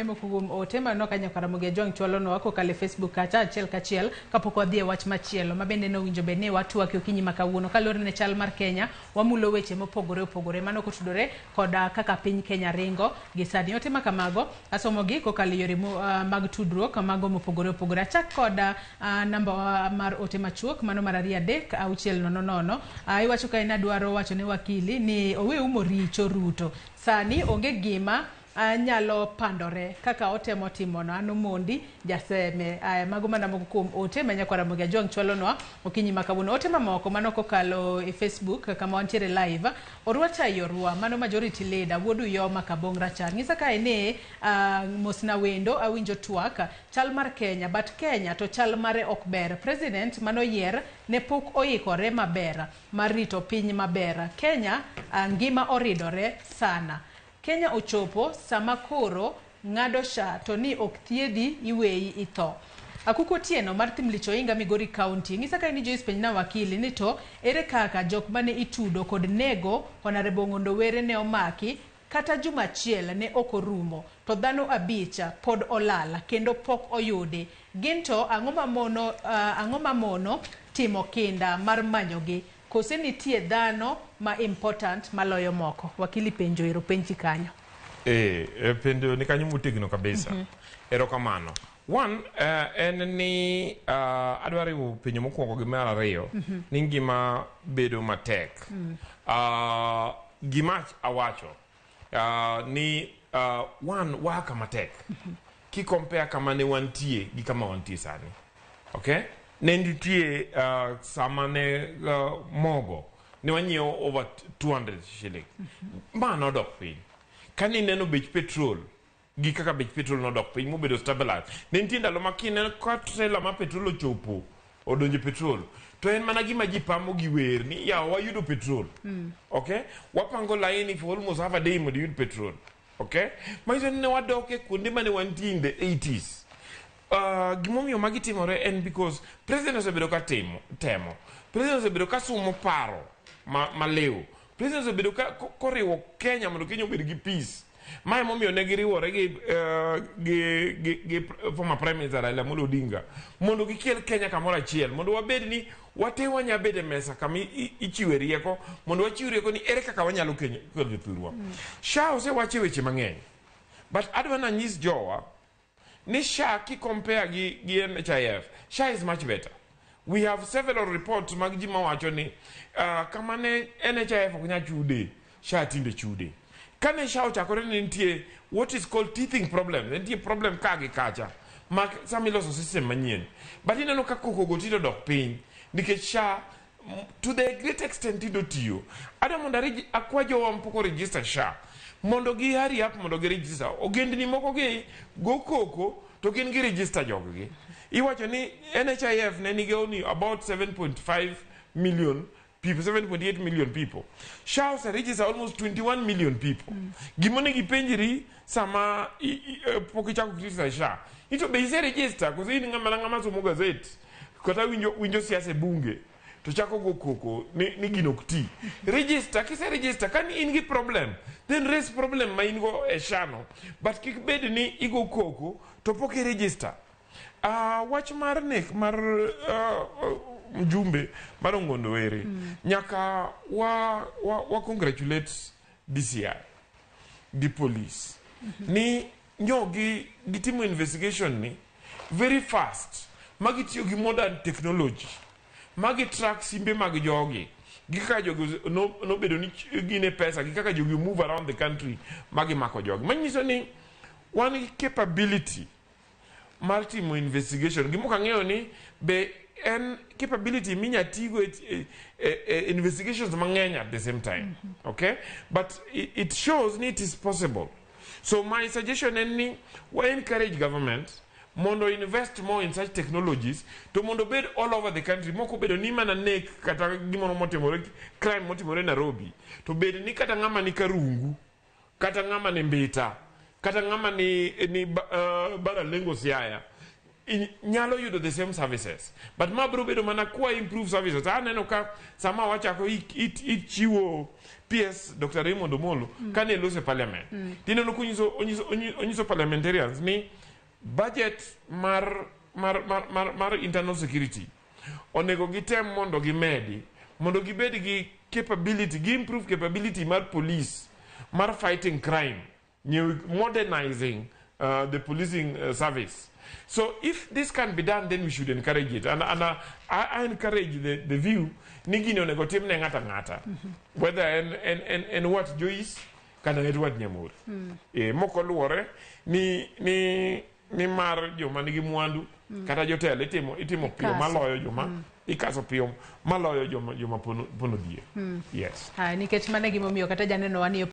Moko kuom ote maneno ka nyaka Ramogi Ajwang' chwalonwa kokalo e Facebook kacha achiel kachiel kapok wadhi e wach machielo ma bende nowinjo bed ni watwak e okinyi ma kawuono. Kaluwore ne chal mar Kenya, wamulo weche mopogore opogore mano kotudore koda kaka piny Kenya ringo gi sani. Ote ma kamago asomogi kokalo e yore mag tudruok mago mopogore opogore. Achak kod namba mar ote machuok mano mar 23600. Iwacho ka in adwaro wacho ne wakili ni owe umo richo Ruto. Sani onge gima nyalo pandore kaka otemo timono. An Omondi Jaseme. Aya, mago mana moko kuom ote ma nyakwar Ramogi Ajwang' chwalonwa okinyi ma kawuono. Ote mamoko mano kokalo e Facebook kama wantiere live. Orwa chai orwa, mano majority leader wuod Uyoma Kabong Rachar. Nyisa kae ni mosna wendo awinjo twak chal mar Kenya, but Kenya to chal mare ok ber. President manoyier ne pok oikore maber mar rito piny maber. Kenya ngima oridore sana. Kenya ochopo sama koro ng'ado SHA to ni ok thiedhi iweyi itho. Akuko Otieno mar Thimlich Oinga Migori County ng'isa kae ni Joyce penjna wakili ni to ere kaka jok mane itudo kod nego Honorable Ong'ondo Were ne omaki kata juma achiel ne ok orumo to dhano abich pod olal kendo pok oyudi. Gin to ang'o mamono timo kinda mar manyogi? Kose nitie dhano ma important maloyo moko? Wakili penjo ero penji kanyo. Eh, penjo ni kanyo motegno kabisa. Erokamano. One, en ni adwa riwo penjo mokwongo gi mar ariyo ni ngima bedo matek. Gima awacho ni one waka matek ki compare kama ne wantie gi kama wantie sani. Okay? Ne nitie sama ne mogo ne wanyiewo over 200 shilling. Ma nodok piny. Kane ineno bech petrol gi kaka bech petrol nodok piny mobedo stabilized. Ne nitie ndalo ma kineno ka trailer ma petrol ochopo odonjo e petrol to en mana gima ji pamo gi wer ni yawa wayudo petrol. Okay? Wapango laini for almost half a day mondo iyud petrol. Okay? Manyiso ni ne wadok e kuonde mane wantie in the 80s. Gimomiyo magi timore en because president osebedo ka timo temo. President osebedo ka sumo paro maliw. President osebedo ka koriwo Kenya mondo Kenya obed gi peace. Ma emomiyo ne giriwore gi former Prime Minister Raila Amolo Odinga mondo gikel Kenya kamoro achiel mondo wabed ni wate wanya bedo e mesa kama ichiwe rieko mondo wachiw rieko ni ere kaka wanyalo kelo jothurwa. SHA osewache weche mang'eny but adwa nanyis jowa ni SHA ki compare gi NHIF, SHA is much better. We have several reports mag ji mawacho ni kama ne NHIF ok nyal chude, SHA tinde chude. Kane SHA ochakore ne nitie what is called teething problem, ne nitie problem ka gi kacha ma sama iloso system manyien. But ineno ka koko go tinde odok piny nikech SHA to the great extent tinde otiyo. Adwa mondo akwa jowa mapok o register SHA mondo gi hurry up mondo gi register. Ogendni moko gi go koko to gin gi register jog gi. Iwacho ni NHIF ne nigi only about 7.5 million people, 7.8 million people. SHA ose register almost 21 million people. Gima onego ipenjri sama pok ichako criticize SHA. Ni to be ise register koso in ng'ama somo gazet kata winjo siasa e bunge to chako go koko ni gino ok ti. Register, kise register, ka ni in gi problem, then raise problem ma in go e SHA no. But kik bed ni igo koko to pok i register. Wach mar nek mar mjumbe mar Ong'ondo Were, nyaka wa congratulate DCI gi police ni nyo gi gitimo investigation ni very fast ma gitiyo gi modern technology ma gi track simbe mag jogi gi kaka jogi nobedo ni gin e pesa gi kaka jogi move around the country ma gimako jogi, manyiso ni wan gi capability mar timo investigation. Gima ok ang'eyo ni be en capability minya tigo e investigations mang'eny at the same time. Okay, but it shows ni it is possible. So my suggestion en ni wa encourage government mondo invest more in such technologies to mondo bed all over the country, mok obedo ni mana nek kata gimoro motimore, crime motimore Nairobi, to bed ni kata ng'ama ni Karungu, kata ng'ama ni Mbita, kata ng'ama ni Baralengo Siaya. Nyalo yudo the same services, but ma biro bedo mana kwa improve services. Aneno ka sama wachako ichiwo PS Dr. Raymond Omolo kane loso e parliament, tineno konyiso onyiso parliamentarians ni budget mar internal security onego gitem mondo gimedi, mondo gibed gi capability, gi improve capability mar police mar fighting crime, new modernizing the policing service. So if this can be done, then we should encourage it. And I encourage the view ni gini onego tim ne ng'ata ng'ata, whether en wat Joyce kata en wat Nyamori. Moko luwore ni mar joma nigi mwandu kata jotelo itimo piyo Ikaso. Maloyo joma ikaso piyo maloyo joma pono dhier. Yes. Ah, nikech mano e gimomiyo kata janeno wa ni.